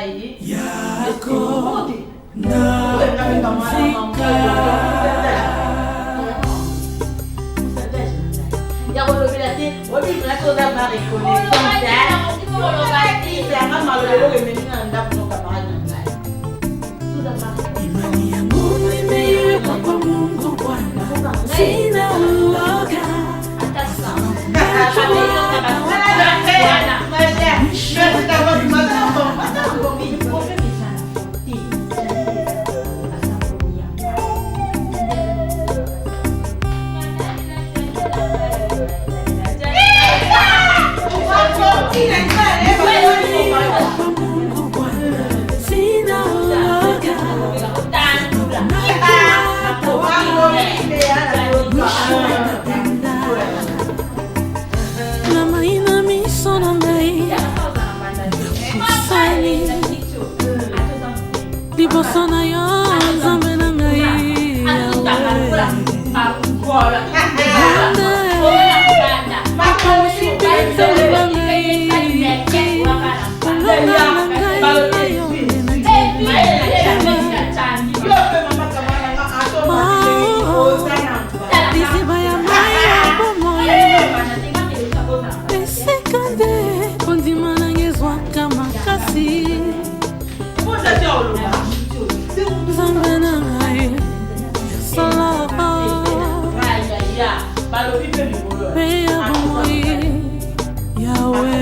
ngai yako na ya kolobela te obimela te oza ma reconnaissance maloba eloko ememi na ndako no camarade na ngai. Imani yangu nimeiweka kwa Mungu Bwana, sina uoga. Kwa Mungu Bwana, sina uoga. Mwisho atatenda. Na mai na miso na ngai nakusali liboso na yo nzambe na ngai Yawe. Akamwisi mpenza na ngai kolonga na ngai na yo liziba ya mai ya bomoi esika nde kondima nanga ezwaka makasi nzambe na ngai sala mpe ya bomoi yawe.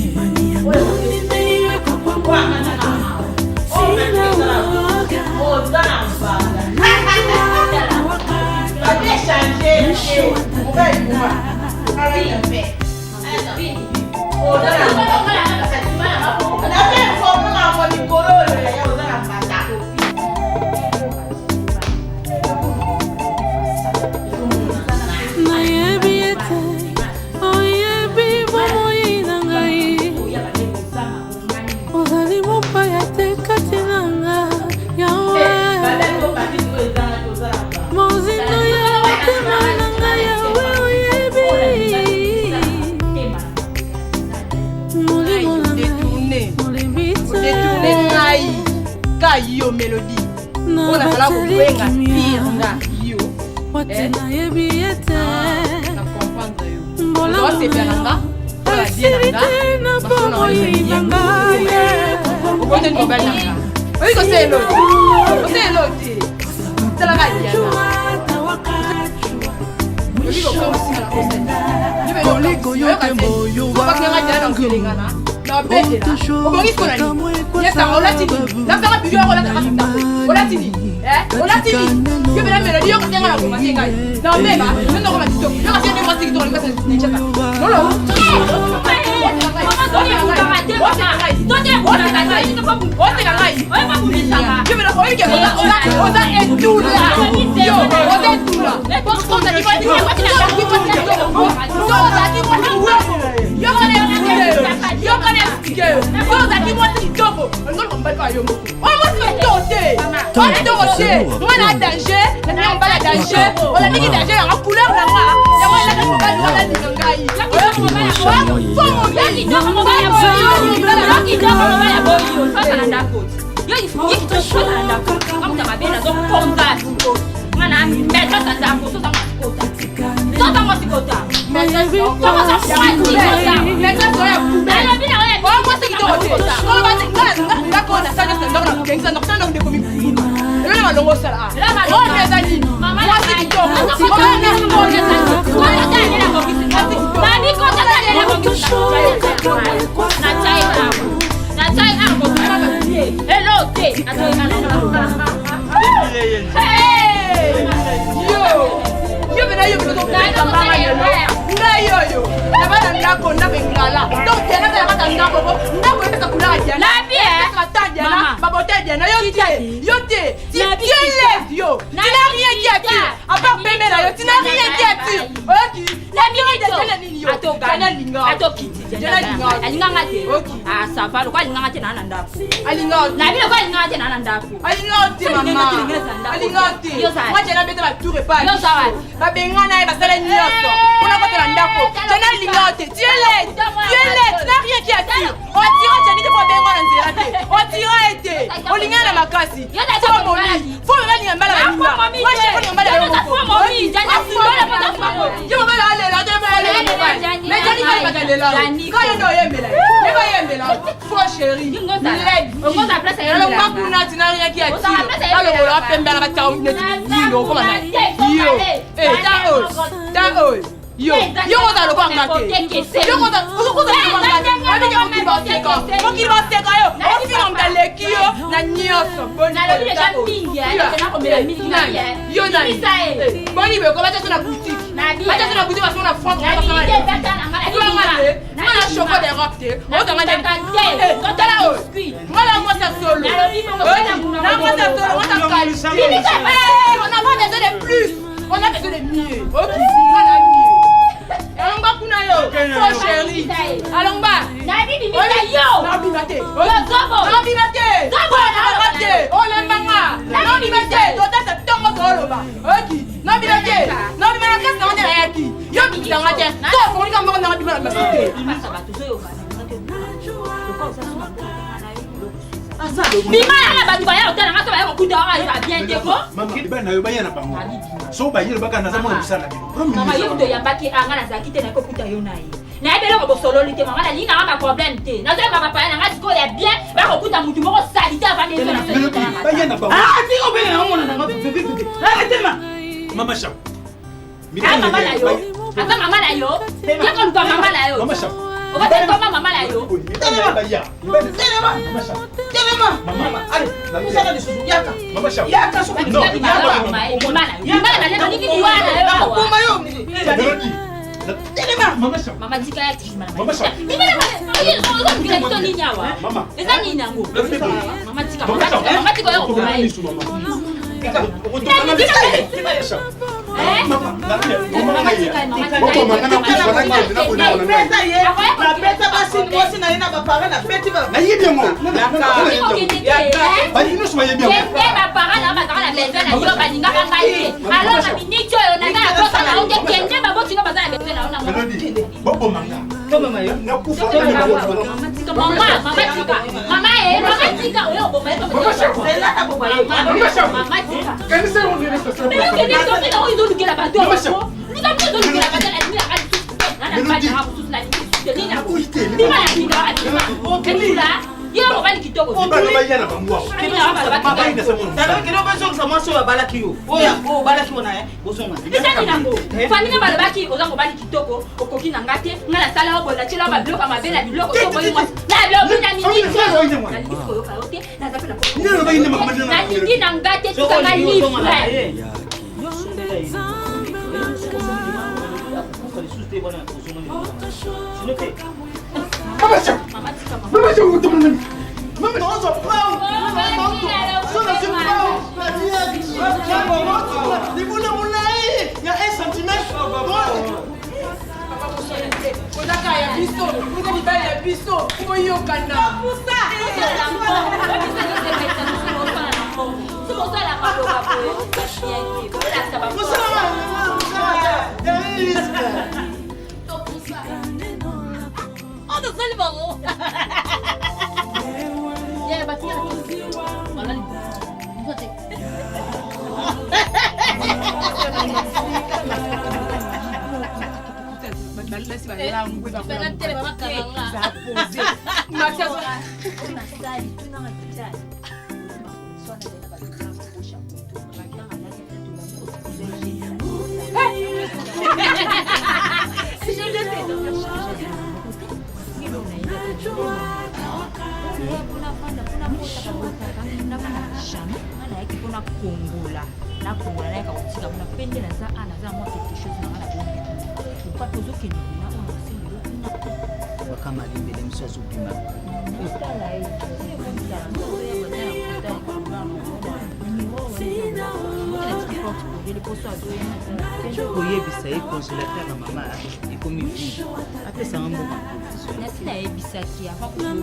Imani yangu nimeiweka kwa Mungu Bwana, sina uoga. Mwisho atatenda. Nayebi ete oyebi bomoi na ngai, ozali mopaya te kati na nga yawe. Mozindo ya motema na ngai, yawe, oyebi molimo na ngai molembi te. Détourne ngai ka yo Mélodie mpo nazala kobenga pire nga yo. Wati nayebi ete Na comprendre yo. mbolamu Osepela na nga mpona bien na esili nga te na bomoi na ngai. Obotani mobali na nga, oyi kosala elo te, osala elo te, talaka Diana. Oyi kokomisika na osala. Koliko yote moyo wangu. Nabetela obongisi kona nini? Yesanga olati nini? Nasanga biyo yango olataka ndako, olati nini? Olati nini yo bena Melodi? Yo kasi nga na koma te, ngai na obeba yo ndokoma kitoko, yo kasi nde mwasi kitoko likasi nechaka nolo. Oteka ngai yo bena, oyike oza etula, yo oza etula. Ozalaki mwasi kitoko, yo kana explique, yo kana explique, yo ozalaki mwasi kitoko, olingi oluka mobali kaka yo moko. Oyo mwasi kitoko te, oyo kitoko te, mwana ya danger, nalingi mobali ya danger, olandiki danger yanga couleur na nga, yango elaki mobali wana alinga ngai. Fo mobali. Oyo mwasi kitoko te. Ndako nasala nyonso na ndako, nakokengisa ndako, tala ndeko mikulu elona malongo osala oyo eza nini? Mwasi kitoko. Yo, yo pena, yo pena tokobeta mbanga lelo. Ngai oyo naba na ndako, ndako engala, donc Diana tala kaka ndako po ndako epesa couleur ya Diana, epesaka ta Diana, babote ya Diana. Yo te, yo te, tu es laide, yo tu n'as rien qui attire à part pembe na yo, tu n'as rien qui attire. Oyoki Diana nini? Yo Diana linga, Diana linga. Alinganga te. Ok. Ah, ça va, lokwa alinganga te, naa na ndako. Alinga. Nabi lokwa alinganga te, naa na ndako. Alinga te mama, alinga te. Mwa Diana beta batour epai Yo za wapi? babengana ye, basala nyonso mpona kotela ndako. Diana alinga te, tu es laide, tu es laide, tu n'as rien qui attire. Oatira Diani te mpo abenga na nzela te. Atira ye te, olinga na makasi. Fo momi, fo mobali nga mbala baninga. Moi chef nga mbala yo moko. Yo mobali alela, te mobali alela mobali. Mais jani kali bakalela. Kaya ndo oyembela. Ne bayembela. Fo chéri. Led. Nalongwa kuna tina rien ki atiro. Nalongola pembe na batao neti yindo okoma na. Yo. Eh, ta oyo. Ta oyo. Yo, yo oza lokola nga te. Yo oza oza lokola nga te. Oyebi ke mokili baseka. Mokili baseka yo. Ofinga moto aleki yo na nyonso. Boni Nalobi deja mingi, eh, nakenda komela mingi na ye. Yo nani? Bimisa ye. Eh, Boni boye ko batia so na boutique. Nabi, Batia so na boutique basongo na France. Nabi, te, bata na nga, nabi, Nga te. Nabi, Nga na choco d'Europe te. Ozanga nde. Nabimaka te. Eh, Tala oyo. Biscuit. Nga na mwasi ya solo. Nalobi bongo, Oyo, na monoko na mwasi ya solo, mwasi ya qualité. Bimisa ye. Eh, on a pas besoin de plus. On a besoin de mieux. Ok, nga na mieux. Alongba kuna yo. Faux chéri. Alongba. Nabi, bimisa yo. Nabima te. Yo, zobo. Nabima te. Zobo, Nabima te. Olembanga. Nabima te. Totata ntongo toloba. Oki. Nabima te. Nabima na kasi nango te nayaki. Yo bimisanga te. To ofongolika moko nanga bima na basi te. Bima yanga bato baya kotala nga to baya kokuta wana eza bien te ko. Mama, mibali na yo baya na bango. So baye lobaka naza mwana mosala na bino. Mama yo moto oyambaki anga nazalaki te naye kokuta yo na ye. Nayebi eloko bosololi te mama, nalingi nanga baproblème te. Nazoyamba bapaya nanga sikoyo ya bien, bakokuta motu moko salite avandi. Melodi, baya na bango. Ah, tika obele na omona nanga bebe bebe. Ah, telema. Mama Shako. Aza mama na yo, aza mama na yo, ya koluka mama na yo. Mama Shako. Obata koma mama na yo. Mibali baya. Telema. Mama Shako. Telema. Mama. Allez, pusana lisusu yaka. Mama Shako. Yaka soki Non, Bima na yo, nalingi liwa na yo awa. Nakoboma yo. Melodi. Telema. Mama Shako. Mama tika ya tima. Mama Shako. Bima na ozolukela biso nini awa? Mama. Eza nini yango? Melodi boye. Mama tika, Mama mama Shako. tika, mama tika oyo koboma ye. Misu, mama. Okotoka na misu. Eh? Mama, mama Mama na tika, ye. mama tika. Bokoma nga na kufa na kende na bolingo na ngai. Napesa ye, napesa basi mwasi na ye na baparent napeti ba. Nayebi yango. Okende te, eh? Balingi nyonso bayebi yango. Kende baparent na bazalaka na besoin na yo, balingaka ngai te. Alors na miniti oyo naza na posa na yo te, kende baboti no baza na besoin na yo na mwana. Melodi, boboma nga. Tomema yo. Nakufa na bolingo. Mama tika, mama, mama tika. Mama eh, mama tika oyo oboma ye. Mama Shako. Zela na boma ye. Mama Shako. Mama tika. Kanisa yango nde nesta Mais yo kende soki na oyo ezolukela bato Mama oyo. Shako. Luka mpe ezolukela bato na lingi nanga lisusu te. Nga na mibali nanga mosusu na lingi lisusu te. Nini yango? Nakoyi te. Bima na lingi nanga bima. Etula, ye mobali kitoko. Mibali baya na bango awa. Bino balobaki Mabali na sa mwana mosala. Nalobi kende obezongisa mwasi oyo abalaki yo. Oyo oyo obalaki yo na ye, bozonga. Ezali nango famille balobaki oza mobali kitoko, okoki na nga te. Nga nasala yo boye, natiela yo babiloko ya mabe na biloko to boyi mwasi na lobi na miniti oyo nalingi koyoka yo te, naza mpe na Nde alobaki nde makambo nde na- nalingi na nga te, Soki tikanga olingi ozonga na libre. ye. Akufa lisusu te wana ozonga na ye. Sinon te. Mama Shako. Mama tika, mama. Mama Shako, otomona nani? Mama Shako. Libula molai ya 1 cm. Kozaka ya biso, oza mibali ya biso, boyokana. Basi balangwe Nayaki mpona kongola, nakongola, nayaka kotika kuna mpe nde naza a naza mwa quelque chose nanga na bongi lokwa tozokende kuna oyo nasengelo kuna. Kama limbele mosu azobima. Otala ye. Koyebisa ye congélateur ya mama ekomi vide, apesanga mbongo ya provision. Nasi nayebisaki avant Na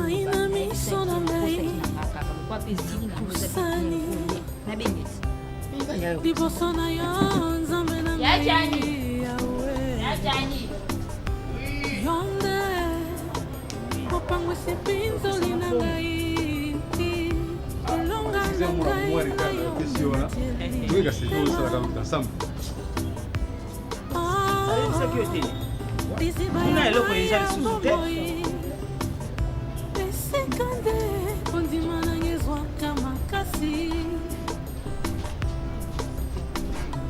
miso na ngai. kaka lokwa mpe ezili nango eza pe nabengesi. Liboso na yo, Nzambe na Ya Jani. ngai, Yahweh. Ya Jani. Yo nde opangwisi mpinzoli na ngai. mona mwa retard na pesi yo wana toyeka seki osalaka ensemble. Ayebisaki yo te kuna eloko eza lisusu te. Esika nde kondima nanga ezwaka makasi,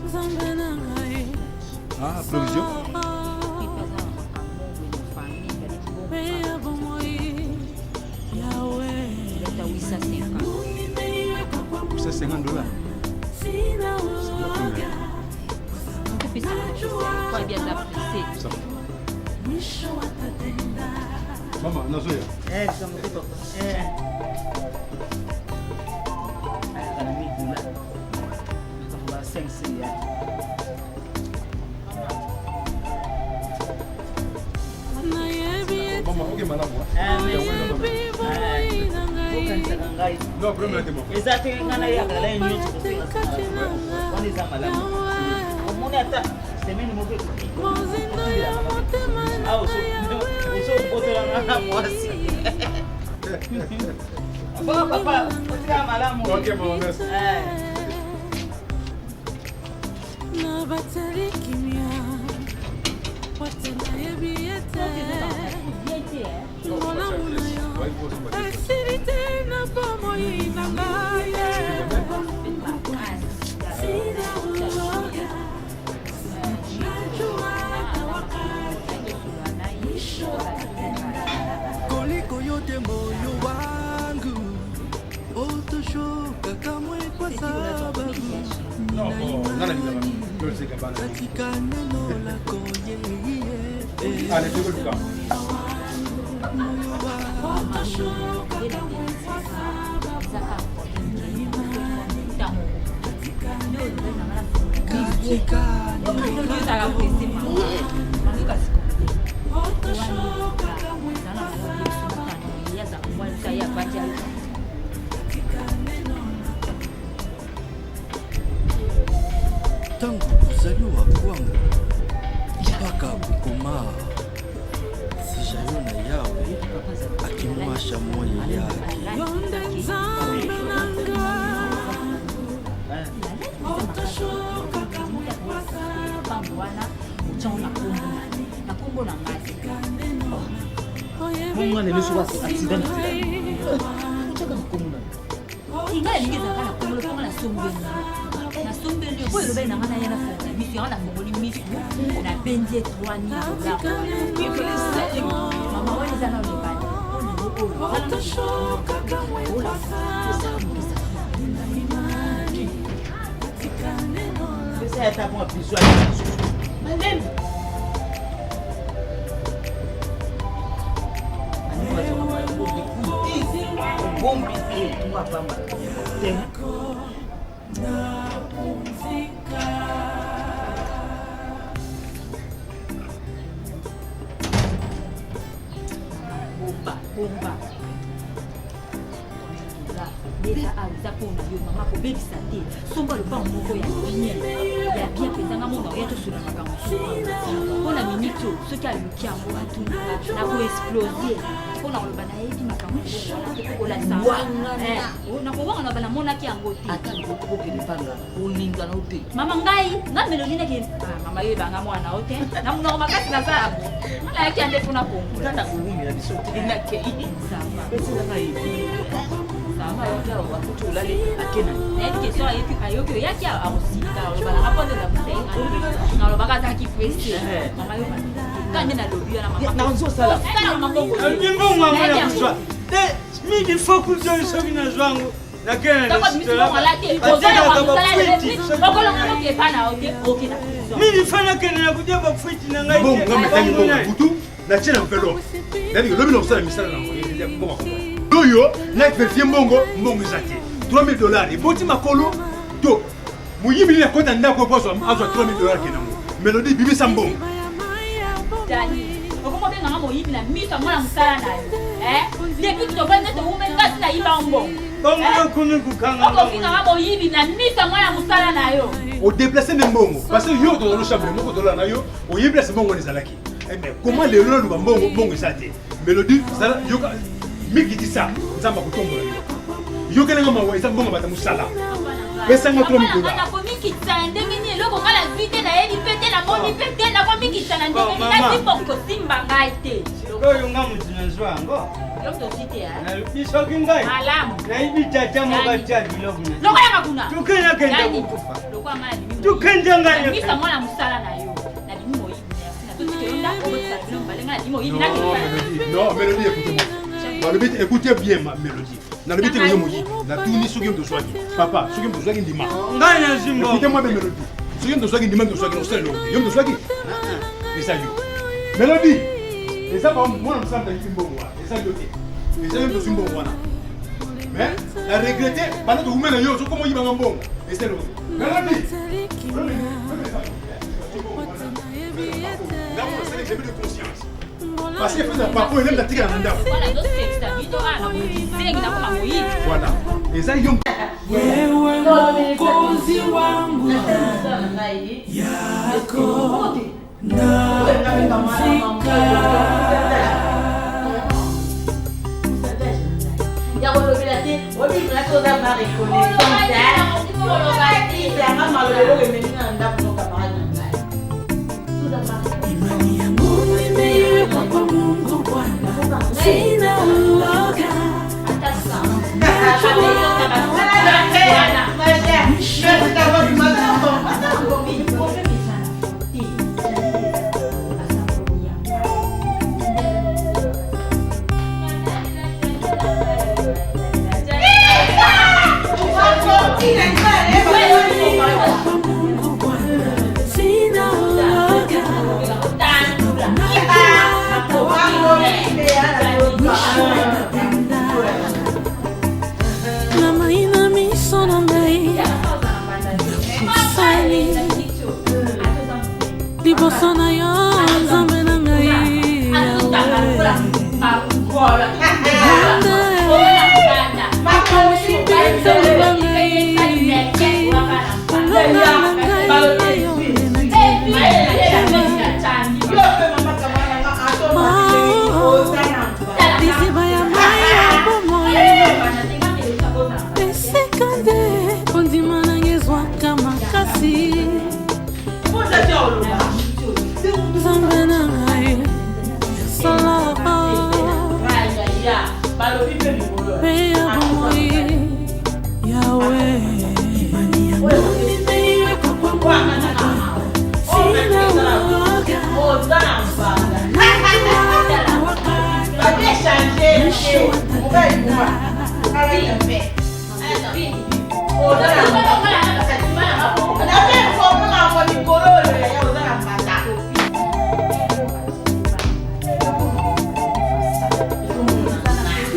Nzambe na ngai. Ah, provision. Mpe ya bomoi, Yawe. 850 dollars. Sina uoga. Ça va. Mama, nazoya. Eh, likambo te, papa. Eh. Ayaka na midula makambo ba 5 ya. Nayebi ete Mama, ok, malamu. oyebi bomoi na ngai. Okanisaka ngai. Non, problème te, mama. Eza te, ngai nayaka lai nyonso kosenga wana, eza malamu. Omoni, ata semaine moko ekoki. Mozindo ya motema na Awa ozobotola na mwasi. Bon, papa, otika malamu. Ok, mama, merci. Eh. Na bateli kimia po te nayebi ete bolamu na yo esili te na bomoi na ngai. Sina uoga, najua hata wakati mwisho atatenda. Kuliko yote moyo wangu utoshuka kamwe kwa sababu Non, nina bon, nana imani Dolce Gabbana. katika neno lako yeye. Allez, tukoluka. Utoshuka kamwe kwa sababu nina imani katika neno. Katika neno lako. Utoshuka kamwe kwa sababu katika neno lako. Tangu kuzaliwa kwangu mpaka kukomaa, sijaiona Yawe akimwasha moyo yake. Yo nde Nzambe na nga, utoshuka kamwe kwa sababu wana otyango na kombo na ngai. Bongo wana eloko accident na nzela otyaka na kombo na. Ngai alingi ezalaka na kombo lokonga. Nasombeli yo po elobeli na ngai, naya nafongola misu yango. Nafongoli misu, nabendi ye 3000 dollars. Mama, wana eza nano ebandi. Utoshuka kamwe kwa sababu nina imani katika neno. Pesa ya ata mwa biso aya lisusu malembe. Obombi te, mwa pamba te. Napumzika. Bomba, bomba beta awa, eza mpona yo, mama. Kobebisa te. Somba lopango moko ya bien, ya bien mpenza. Nga mona oya tosola makambo mpona minute oyo. Soki aluki yango, atunaka na koexploser mpona koloba nayebi makambo wana. Nakowanga na banamonaki yango te. Ata okende panga olingana o te. Mama, ngai nga melodi nake. Mama, yo ebanga mwana o te na monoko makasi. Naza bo nga nayaki ya nde mpona kongola. Nga na kowumela biso te, nakei. Peselanga yebi akuti olali akena. Nayebi question ayoki, oyaki akosika, olobalaka mpo nde nalobaka azalaki pressé. Mama, yo ka nde nalobi wana. Nazosala. Mbongo yango ya kozwa te mingi, fo kuzwa soki nazwa yango nakende na okolonga epa na yo te, okenda. Mingi fo nakende na kodia bafuiti na ngai. Mbongo nga metangi, mbongo butu natie na enveloppe. Nayebi lobi na kosala misala na mbongo oyo na vérifier mbongo. Mbongo eza te. 3000 dollars eboti makolo to moyibi nini akota ndako po azwa 3000 dollars? Kenango Melodi, bibisa mbongo. Dani, okoma obenganga moyibi na miso ya mwana mosala na yo. Depuis tobandi nde towume, ngasi nayiba mbongo. Bongo nakomi kokanga. Okofinganga moyibi na miso ya mwana mosala na yo. Odéplacer nde mbongo parce que yo tozala chambre moko, tolala na yo, oyebi place mbongo wana ezalaki. Mais comment lelo naluka mbongo, mbongo eza te? Mélodie, zala yoka, mikitisa, Nzambe akotombola yo. Yokelanga mawa, eza mbongo bata mosala. Pesanga 3000 dollars. Nakomikitisa na ndenge nini? Eloko ngai nazwi te, nayebi mpe te, namoni mpe te, nakomikitisa na ndenge nini? Nazwi mpo kosimba ngai te. Sikoyo nga motu nazwa yango. Yo moto ozwi te, eh? Nalobi soki ngai Malamu. Nayibi tata moko atia biloko na Lokola kuna. Tukende kende Yani, kokufa. Lokola ngai nabimi moyibi. Tukende ngai Nabimisa mwana mosala na yo. Nabimi moyibi. Merci. Nazotika yo ndako, obotisa bino mibale. Ngai nabimi moyibi, Non, nakende. Mélodie, non, Mélodie, écoutez-moi. Balobi te, écoutez bien ma Mélodie. Nalobi te yo moyibi. Natuni soki moto ozwaki. Papa, soki moto ozwaki ndima. Ngai nazwi mbongo. Écoutez-moi bien Mélodie. Soki moto ozwaki ndima, moto ozwaki osala eloko te. Yo moto ozwaki? Eza yo. Mélodie, eza ba mwana mosala moto ayibi mbongo wana. Eza yo te. Eza yo moto ozwi mbongo wana. Mais na regrette banda tokumela yo soki omoyibanga mbongo. Eza eloko te. Mélodie. Examen de conscience. Parce que faisait papa elem natikala na ndako. Voilà, nazosekisa bino awa na moyibi. Nakoma moyibi. Voilà. Eza yo. Wewe Mwokozi wangu yako napumzika. Ya kolobela te, obimela te, oza na reconnaissance yanga maloba eloko ememi na ndako no camarade na ngai. Imani yangu nimeiweka kwa Mungu Bwana, sina uoga. Kwa Mungu Bwana, sina uoga. Na mai na miso na ngai nakusali liboso na yo Nzambe na ngai Yawe. Makamwisi mpenza na ngai kolonga na ngai na yo liziba ya mai ya bomoi esika nde kondima nanga ezwaka makasi. Nzambe na ngai sala mpe ya bomoi Yawe. Imani yangu nimeiweka kwa Mungu, sina uoga. Mwisho atatenda.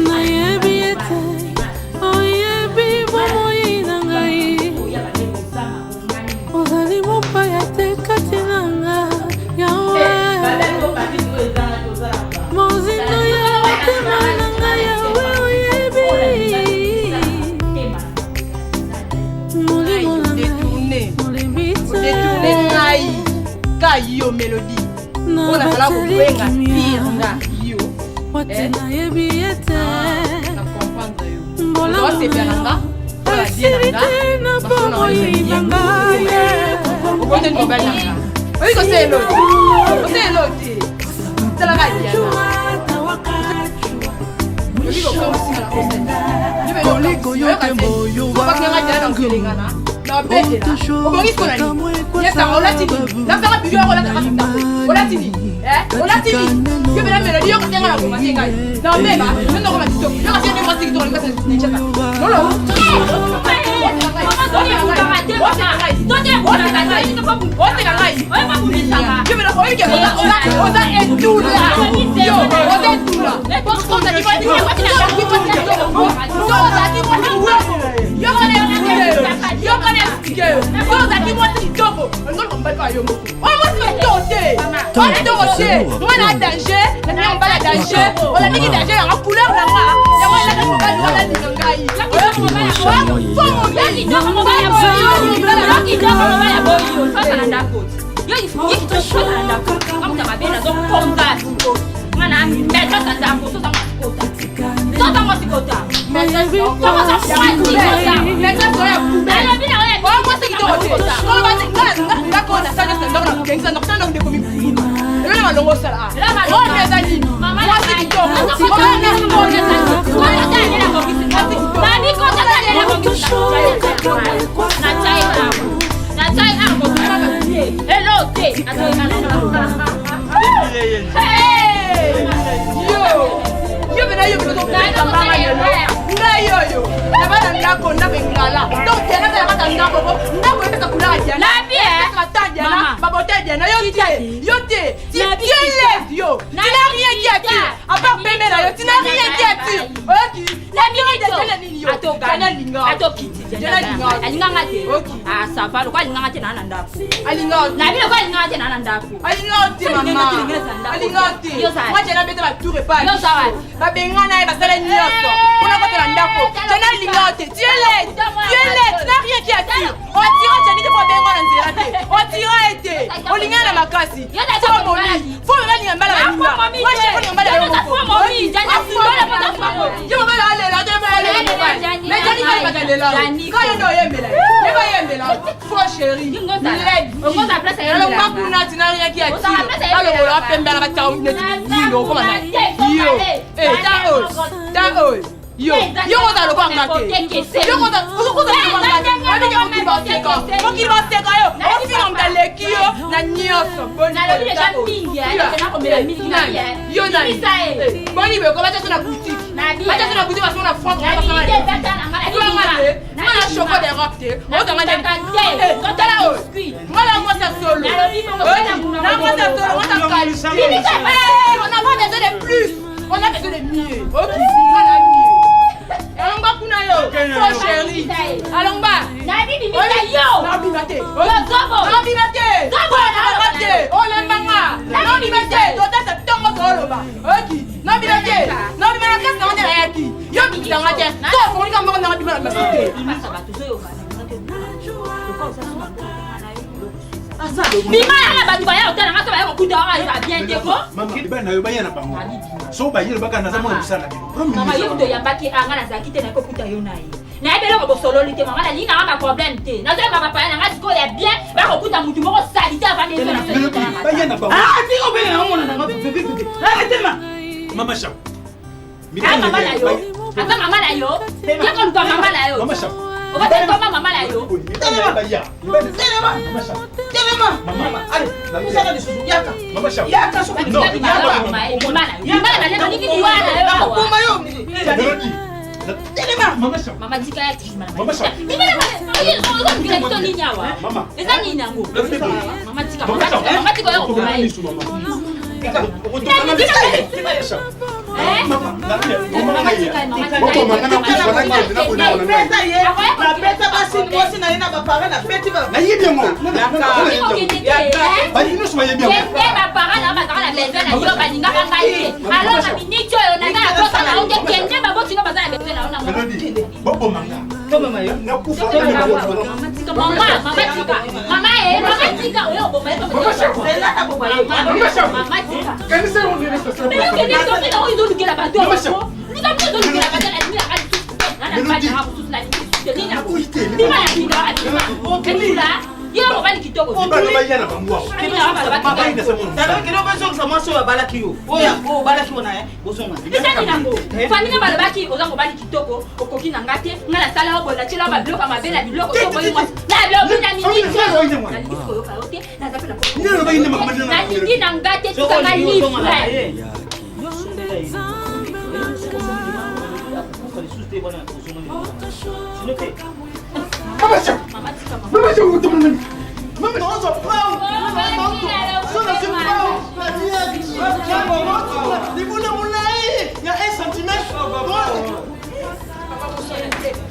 Nayebi ete oyebi bomoi na ngai, ozali mopaya te kati na nga Yawe. Mozindo ya motema na ngai Yawe oyebi molimo na ngai molembi te. Détourne ngai ka yo Mélodie mpo nazala kobenga pire nga yo. Wate nayebi ete Na comprendre yo. bolamu Osepela na nga mpona bien na esili nga te na bomoi na ngai. Obotani mobali na nga, oyi kosala elo te, osala elo te, talaka Diana. Koliko yote moyo wangu. Obongisi kona nini? Yesanga olati nini? Nasanga biyo yango olati olati nini? Olati nini yo bena Melodi? Yo kasi nga na koma te, ngai na obeba yo ndokoma kitoko, yo kasi nde mwasi kitoko linga nechaka lolo. Oseka ngai yo bena oyike oza etula, yo oza etula. Ozalaki yo ozalaki mwasi kitoko, olingi mobali kaka yo moko. Oyo mwasi kitoko te, oyo kitoko te, mwana ya danger, nalingi mobali ya danger. Olandiki danger yango, couleur na nga yango elaki mobali wana alinga ngai. Yo kitoko na ndako, amuta mabe, nazokonza ya siko nga na maîtresse ya ndako. Sozanga sikota, sozanga sikota. Yo mena yo mena tobeta mbanga lelo ngai oyo na bana ndako ndako engala donc diana tala kata ndako po ndako epesa couleur ya diana epesa diana babote ya diana yo te yo te tu es yo tu n'as rien qui attire à part pembe na yo tu n'as rien qui attire oyoki diana nini yo diana linga alinganga te ah ça va lokola alinganga te naa na ndako alinga na bino lokola alinganga te naa na ndako alinga te mama alinga te moi jana beta batour epai babengana ye basala nyonso mpona kotela ndako jana alinga te tu es laide tu es laide tu n'as rien qui attire otira jani te mpo abenga na nzela te otira ye te olinga na makasi fo momi fo mema alinga mbala baninga moi chef olinga mbala yo moko yo mobali alela te alela mobali mais jani kalebaka lela kayo nde oyembela ye bayembela faux chéri led kuna tina rien qui attire balongola pembe na batao neti yindo okoma na yo ta oyo ta oyo yo yo kozala lokola nga te yo kozala lokola nga te abike mokili baseka mokili baseka yo ofinga moto aleki yo na nyonso yo nani boni boye ko batya so na boutique batya so na boutique basongo na france nga na choco d'europe te ozanga nde tala oyo nga na mwasi ya solo na mwasi ya solo mwasi ya qualité on a pas besoin de plus on a besoin de mieux ok nga na mieux alongba kuna yo faux chéri alongba nabima te nabima te nabima te olembanga nabima te totata ntongo tooloba oki nabima te nabima na kasi nango nde nayaki yo bikisanga te to ofongolika moko nanga bima na baso te bima yanga bato baya kotala nga to baya kokuta waka eza bien te ko mibali na yo baya na bango so baye lobaka naza mwana mosala na bino mama yo moto oyambaki anga nazalaki te naye kokuta yo na ye nayebi eloko bosololi te mama nalingi nanga baproblème te nazoyeba bapaya nanga sikoyo ya bien bakokuta motu moko salite avandebaya na bango mama shako mama na yo aza mama na yo ye koluka mama na yo obatali koma mama na yo mama tika ya ozolukela nini awa eza nini yango mama tika mama tika oyo koboma ye napesa basi mwasi na ye na baparent napeti nayebi yango balingi nyonso bayebi yango baparent na bazalaka na besoin na yo balingaka ngai te alors na miniti oyo naza na posa na yo te kende baboti no baza na besoin na yo na bobomanga nakufa mama mama tika mama e mama tika oyo oboma ye mama tika ezolukela bato ezolukela bato yo mobali kitoko ozongisa mwasi oyo abalaki yo oyo obalaki wana bozonga ezali nango famille balobaki oza mobali kitoko okoki na nga te nga nasala yo boye natiela yo babiloko ya mabe na biloko toboyi mwasi na lobi na miniti nalingi koyoka yo te naza mpe nalingi na nga te tikanga libre libula molai ya 1 cm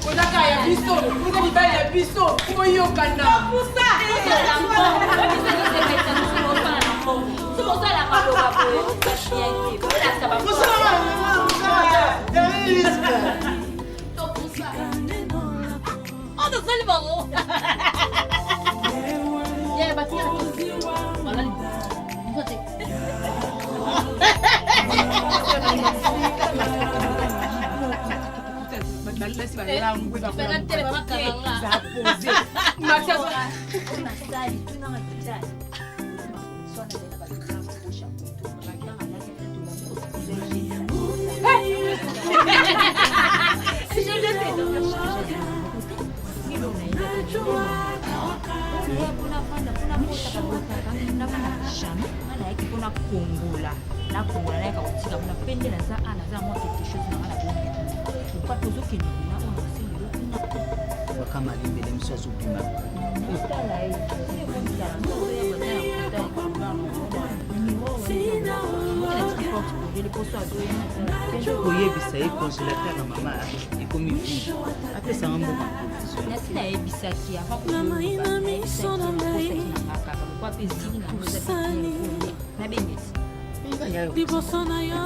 kozaka ya biso oza mibali ya biso koyokana tosali bango basi balangwe bakolamuka maxi nasali tunanga kitali nayaki mpona kongola nakongola nayaka kotika kuna mpe nde naza a naza mwa quelque chose nanga na bongi pourkui tozokende kuna oyo nasengelo kuna waka malimbele mosu azobima otala ye Koyebisa ye congélateur ya mama ekomi vide apesanga mbongo ya provision. Nasi nayebisaki avant Na miso na ngai nabengeti liboso na yo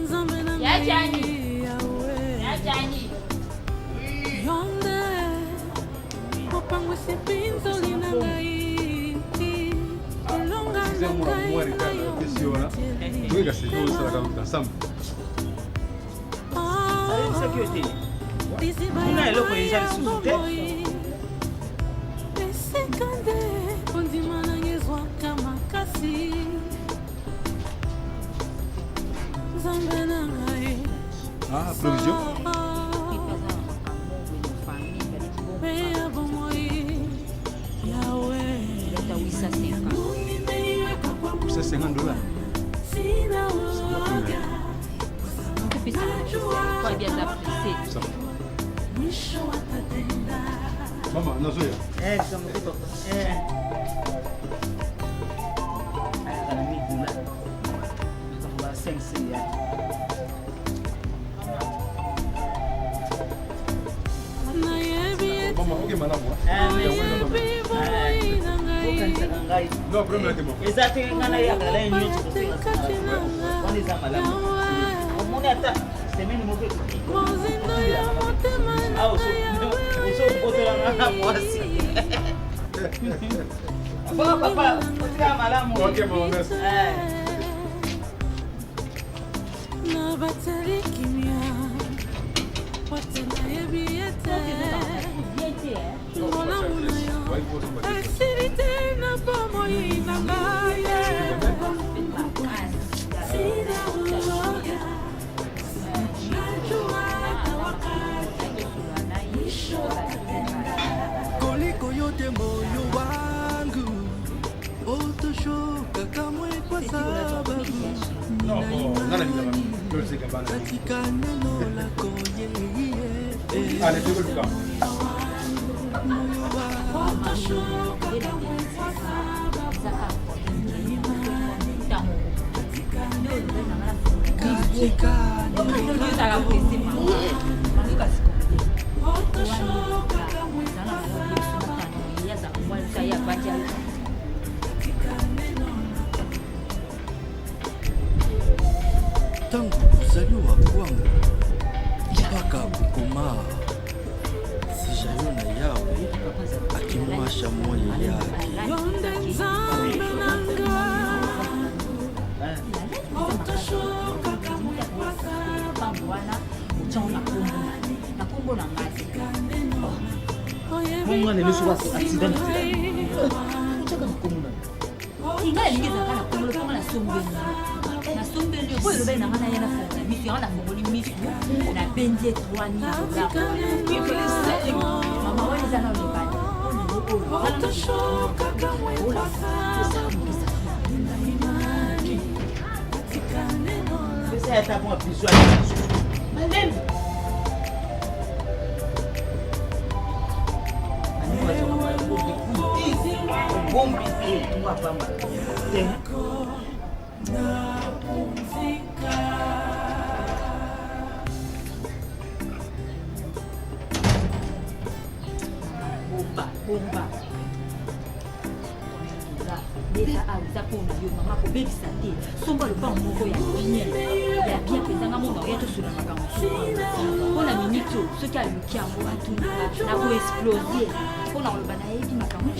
nzambe na Ya Jani. ngai Yahweh. Ya Jani. Yo nde opangwisi mpinzoli na ngai elonga na ngai na yo toyeka seki osalaka ensemble. Ayebisaki yo te liziba kuna ya eloko eza mai ya lisusu te. bomoi esika nde kondima nanga ezwaka makasi nzambe na ngai Ah, provision. mpe ya bomoi yawe 850 dollars. sina uoga Ça va. Mama, nazoya. Eh, likambo te papa. Eh. Ayaka na migula makambo ya 5 ya nayebi ete Mama, ok malamu. oyebi bomoi na ngai okanisaka ngai Non, problème te mama. eza te ngai nayaka lai nyonso kosenga kati na wana eza malamu omoni ata semaine moko ekoki mozindo ya motema na awa ngai Yawe. ozobotelanga na mwasi bon papa otika malamu Ok mama, merci. Eh. nabateli kimia po te nayebi ete bolamu na yo esili te na bomoi na ngai Sina uoga, najua hata wakati mwisho Kuliko yote moyo wangu utoshuka kamwe kwa sababu Non, nina bon, nana imani lingaka. Lolo bana. katika neno lako yeye. Allez, tukoluka. Utashuka kamwe kwa sababu Katika neno lako utashuka kamwe kwa sababu tangu kuzaliwa kwangu mpaka kukomaa sijaiona Yawe akimwasha moyo yake. Yo nde nzambe na nga utashuka kamwe kwa sababu na kombo na ngai Bongo wana miso basi accident na otyaka makomo na ngai alingi ezalaka na kombo lokonga nasombeli nasombeli yo po elobeli na ngai naya nafongola misu yango nafongoli misu nabendi ye 3000 dollars mama wana eza nano ebandi utashuka kamwe kwa sababu katika neno pesa ya ata mwa biso aya lisusu malembe obombi te tunga pamba te napumzika bomba bomba ndeza awa eza mpona yo mama kobebisa te somba lopango moko ya bien ya bien mpenza nga mona oya tosola makambo mpona na minute oyo soki aluki yango atunaka nakoexplose mpo na koloba nayebi makambo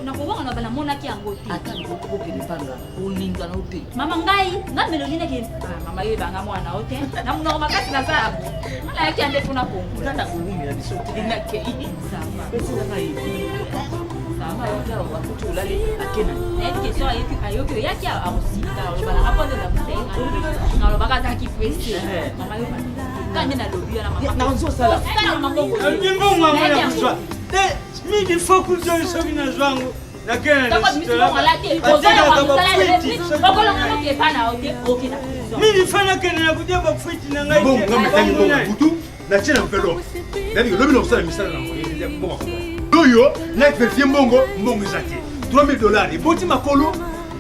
nakowanga na namonaki yango te ata okokende panga olingana o te mama ngai nga melodi nake ah, mama yo ebanga mwana o te na monoko makasi naza ya bo nga nayaki ya nde mpona kongola nga nakowumela biso te nakei pesela ngai akuti olali akena nayebi question ayoki oyaki akosilika alobalaka mpo nde nakuta nalobaka azalaki presse mama yo ka nde nalobi wana nazosala mbongo yango ya kozwa te mingi fo kuzwa soki nazwa yango mingi fo nakende na kodia bafwiti na ngai butu natie na enveloppe nayebi lobi na kosala misala na mbongo oyo na verifie mbongo mbongo eza te 3000 dollars eboti makolo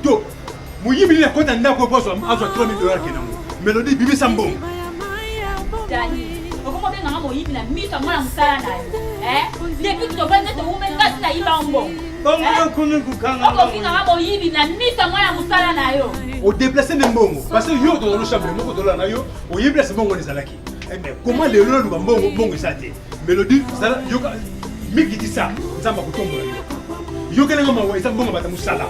to moyibi nini akota ndako po azwa 3000 dollars kenango melodie bimisa mbongo Dani, okoma obenganga moyibi na miso ya mwana mosala na yo eh? Depuis tobandi nde towumeli kasi nayiba mbongo bongo yokomi kokanga okofinganga moyibi na miso ya mwana mosala na yo odeplace nde mbongo parce que yo tozala chambre moko tolala na yo oyebi place mbongo wana ezalaki Eh, mais comment lelo naluka mbongo mbongo eza te melodie zala yoka mikitisa nzambe akotombola yo yokelanga mawa eza mbongo bata mosala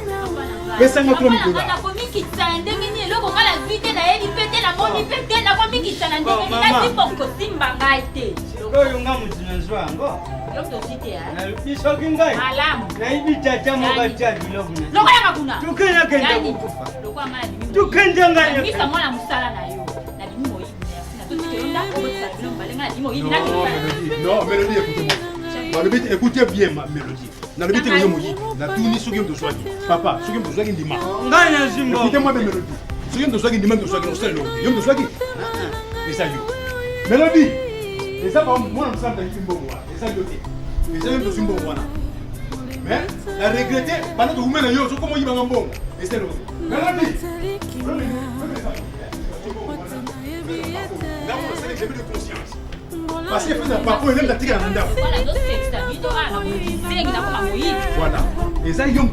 pesanga 3000 dollars nakomikitisa na ndenge nini eloko ngai nazwi te nayebi mpe te namoni mpe te nakomikitisa na ndenge nini nazwi mbongo kosimba ngai te sikoyo nga motu nazwa yango yo moto ozwi te nalobi soki ngai malamu nayibi tata moko atia biloko na lokoyaka kuna tukende akenda kokufa tukende ngai misa mwana mosala na yo nabimi moyibi merci nazotikelo ndako obotisa bino mibale ngai nabimi moyibi non mélodie écoutez-moi balobi te écoutez bien ma mélodie nalobi te yo moyibi natuni soki moto ozwaki papa soki moto ozwaki ndima ngai nazwi mbongo écoutez moi bien mélodie soki moto ozwaki ndima moto ozwaki nakosala eloko te yo moto ozwaki eza yo mélodie eza mwana mosala moto ayibi mbongo wana eza yo te eza yo moto ozwi mbongo wana mais na regrete banda towumela yo sokoma oyibanga mbongo eza eloko te mélodie parce que feza papa elemi natikala na ndako voilà eza yo.